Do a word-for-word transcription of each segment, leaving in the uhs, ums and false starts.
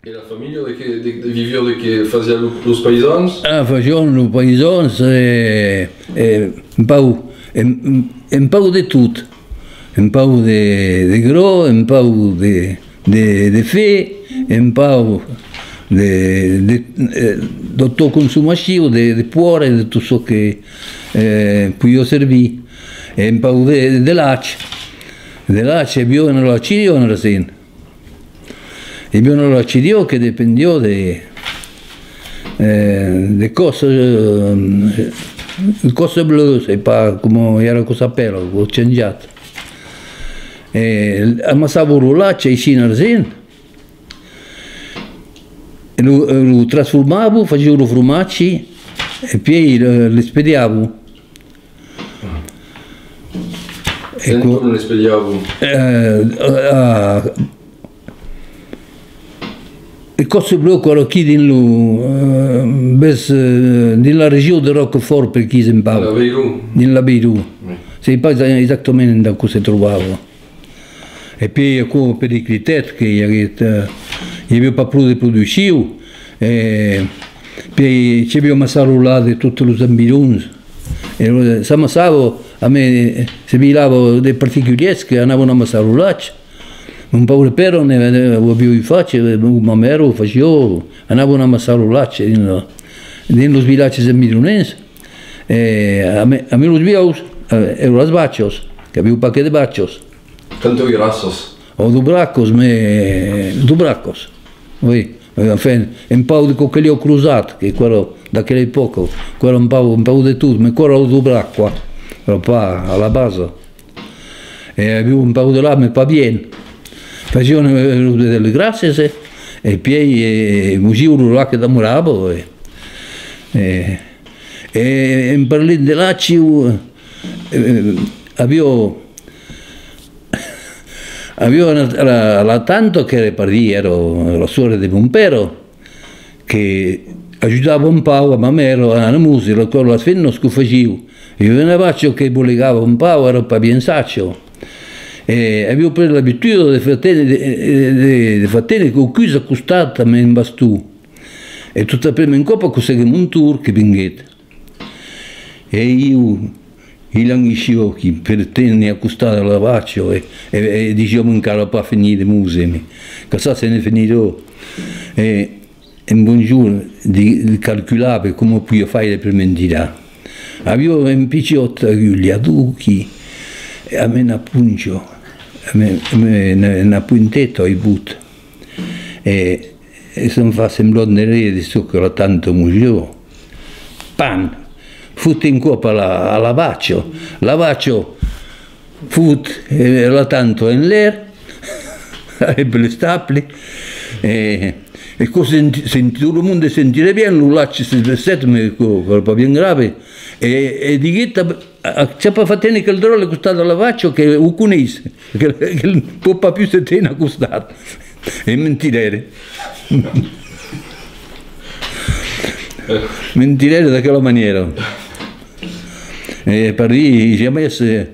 E la familha de que, de, de viviá de que fasiá lo, los païsans? Ah, fasián los païsans, eh, eh, un pauc, un, un pauc de tot. Un pauc de, de gròs, un pauc de, de, de fèl, un pauc de, de, eh, d'autoconsomacion, de, de pòrc e de tot çò que, eh, podiá servir. E un pauc de, de lach. De lach, e aviá una lachièra, una recent. E bien, la lachièra que dependiá de, eh, de còssa, eh, còssa bleu, sai pas coma èra que s'apèla, o chanjat. E amassava lo lach aicí en argent, e lo, e lo transformava, fasiá lo fromatge, e pièi lo, l'expediava. E co-, eh, a, a, e còssa bleu, aquò aquí dins lo, eh, ves, eh, dins la region de Roquefòrt, per aquí se'n parla. Dins l'Avairon. Dins l'Avairon. Oui. Sai pas exactament endacòm se trobava. E pièi aquò periclitèt que i aguèt, eh, i aviá pas pro de produccion, e pièi i aviá amassat lo lach de totes los environs, e, eh, s'amassava, a me, se bilhava de particulièrs que anavan amassar lo lach. Mon paure père ne, ne, o aviá fach, eh, o ma mèra o fasiá, anavan amassar lo lach dins la, dins los vilatges environants, e a me, a me los buòus, eh, e las vachas, qu'aviá pas que de vachas. Quantas raças? O dos bracas, mais dos bracas. Oui. Eh, enfin, un pauc de coquelièr crosat, que aquò èra d'aquela epòca, aquò èra un pauc, un pauc de tot, mais aquò èra dos bracas, quoi. Èra pas a la basa. E aviá un pauc de lach, mais pas bien. Fasián, eh, de, de las grasses, eh, e pièi, eh, mosián lo lach que demorava, eh. E, e en parlant de lach, ieu, eh, aviá Aviá una, la, la tanta, qu'èra, per dire, èra la sòrre de mon père, que ajudava un pauc a ma mèra a amosir, aquò, las femnas qu'o fasián. E una vacha que bolegava un pauc, èra pas bien sacha. E aviá pres l'abituda de far téner, de, de, de far téner quauqu'us a costat amb un baston. E tot après, un còp, aquò seguèt mon torn que venguèt. E ieu, i languissiá aquí per téner a costat de la vacha, e, e, e disiá: "Encara pas fenit de mosir, mais quand ça se ne finirà?" E un bon jorn, di-, calculave coma podiá faire per m'en tirar. Aviá un pichòt agulhador aquí, e amb una poncha, amb, amb una, una ponteta al bot. E, e se'n fa semblant de res de çò que la tanta mosiá. Pam! Fot un còp a la, a la vacha. La vacha fot, eh, la tanta en l'aire, e per l'estable. E, e aquò senti-, senti-, tot lo monde sentiguèt bien, lo lach se desfèt, mais aquò, aquò èra pas bien grave. E, e diguèt a, a, a, "Chapa, fa téner quel dròlle a costat de la vacha, que o coneis, que, que pòt pas pus se téner a costat." E me'n tirère. Me'n tirère d'aquela manièra. E per dire, jamès, eh,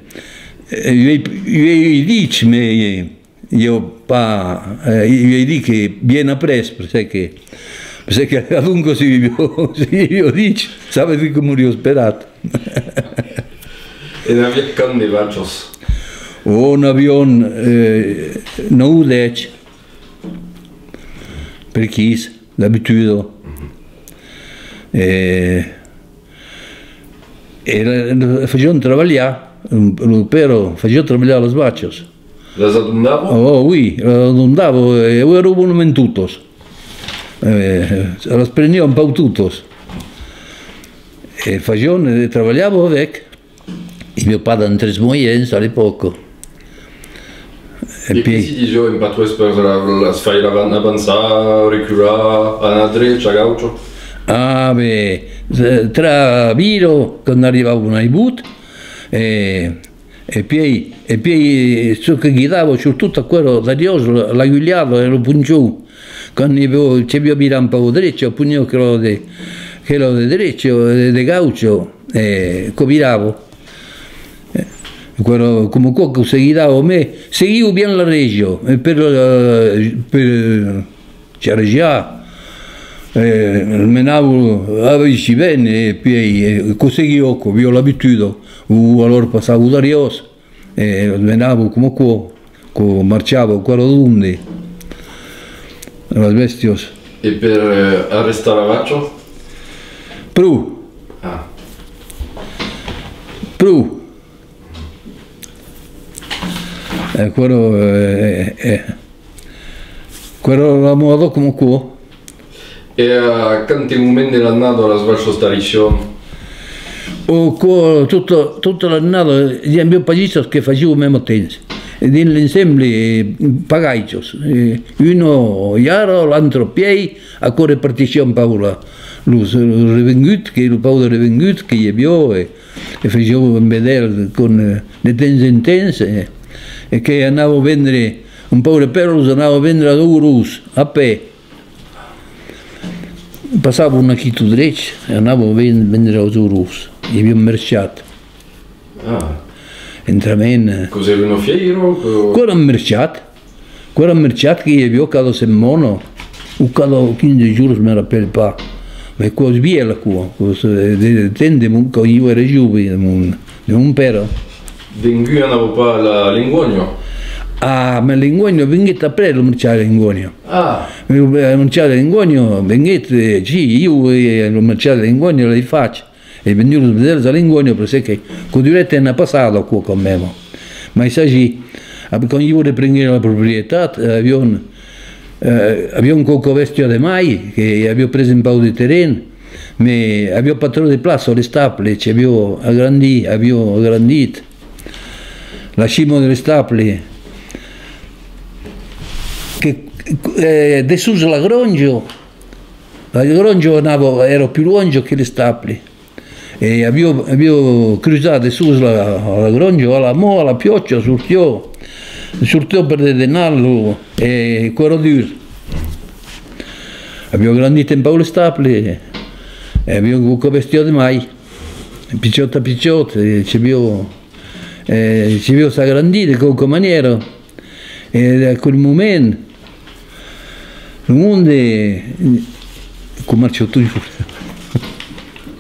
eh, uèi, uèi dit, mais, eh, ieu pas, eh, ieu ai dit que bien après, per çò que, per çò que, adonca, se ieu, se ieu ai dit, sabe que m'auriá esperat. E n'aviá quant de vachas? O n'avián, eh, nòu o dètz, per quís, d'abituda. E, e la, la fasián trabalhar, lo père fasiá trabalhar las vachas. Las adondava? Oh, oui, las adondava, e o èra bonament totas. Eh, las preniá un pauc totas. E fasián, e trabalhava avec. I aviá pas d'autres moiens a l'epòca. E pièi, que se disiá en patoès per la, las faire avan-, avançar, recular, anar a drecha, a gaucha? Ah, ben, tra vira, quand arribavan al bot, e, e pièi, e pièi, çò que guidava, surtot, aquò èra dariós, la, l'agulhada e lo ponchon. Quand i aviá, se aviá virat un pauc a drecha, poniá aquela de, aquela de drecha, de, de gaucha, e aquò virava. E aquò èra coma aquò que se guidava, mais seguiá bien la reja, e per, eh, per, charjar, eh, menavan aicí ben, e puèi, eh, quò seguiá, quò aviá l'abituda, o alòr passavan darrièr, e menavan coma quò, quò marchava encara donde, las bèstias. E per, eh, arrestar la vacha? Pro. Ah. Pro. E aquò èra, eh, eh, aquò èra la mòda coma quò. E a quante moment de l'annada las vachas tarissián? O quò, tota, tota l'annada, i aviá pas justas que fasián al mème temps. E dins l'ensemble, eh, pagaissas. Eh, una i ara, l'antra puèi, aquò repartissián un pauc la, los, los revenguts, que lo pauc de revenguts que i aviá, e, e fasián un vedèl con, eh, de temps en temps, e, e que anava vendre, un pauc de pèrlas anava vendre a dos euros, a pè. Passava un aquí tot drech, e anava ven-, vendre a dos euros. I aviá un merchat. Ah. Entrament, eh. Quò èra una fièira o quò? Quò èra un merchat. Quò èra un merchat que i aviá cada setmana, o cada quinze jorns, me rapèli pas. Mas quò es vièlh, quò. Quò es, eh, de, de temps de mon, quand ieu èra jove, de mon, de mon père. Dengús anava pas la Lengònia? Ah, mas Lengònia venguèt après lo merchat de Lengònia. Ah. Lo, eh, merchat de Lengònia venguèt, eh, si, ieu, eh, lo merchat de Lengònia l'ai fach. E vendut los vedèls a Lengònia, perque quò durèt una passada, quò, quand même. Mas s'agís, quand ieu reprenguèri la proprietat, eh, avián, eh, avián quauqua bèstia de mai, que aviá pres un pauc de terren, mas aviá pas tròp de plaça a l'estable, que aviá agrandit, aviá agrandit la chima de l'estable, que, eh, dessús la granja, la granja anava, èra pus luènh que l'estable. E aviá, aviá crusat dessús la, la granja, a la mar, a la piòcha, sortiá, sortiá per dedenar lo, e quò èra dur. Aviá agrandit un pauc l'estable, e aviá quauqua bèstia de mai. Pichòt a pichòt, e se aviá, e se aviá s'agrandir de quauqua manièra. E d'aquel moment, lo monde, quò marcha totjorn.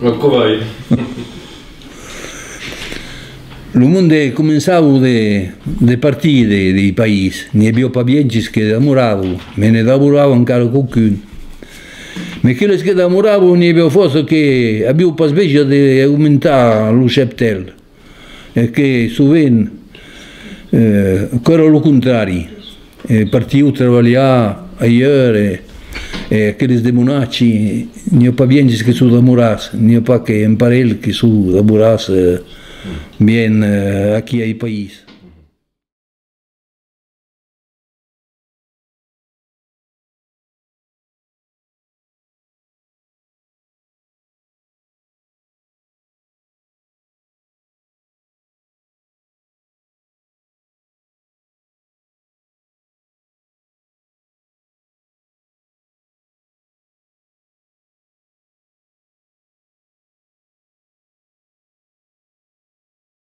Mas quò vai. Lo monde començava de, de partir de, dei país. N'i aviá pas bièlhs que demoravan, mas ne demorava encara quauqu'un. Mas queles que demoravan, n'i aviá fòrça que avián pas besonh d'augmentar lo cheptèl. E que sovent, eh, quò èra lo contrari. E partián trabalhar alhèra, e, e aqueles de mon atge, n'i a pas bièlhs que son demorats, n'i a pas que un parelh que son demorats, eh, bien, eh, aquí ai país.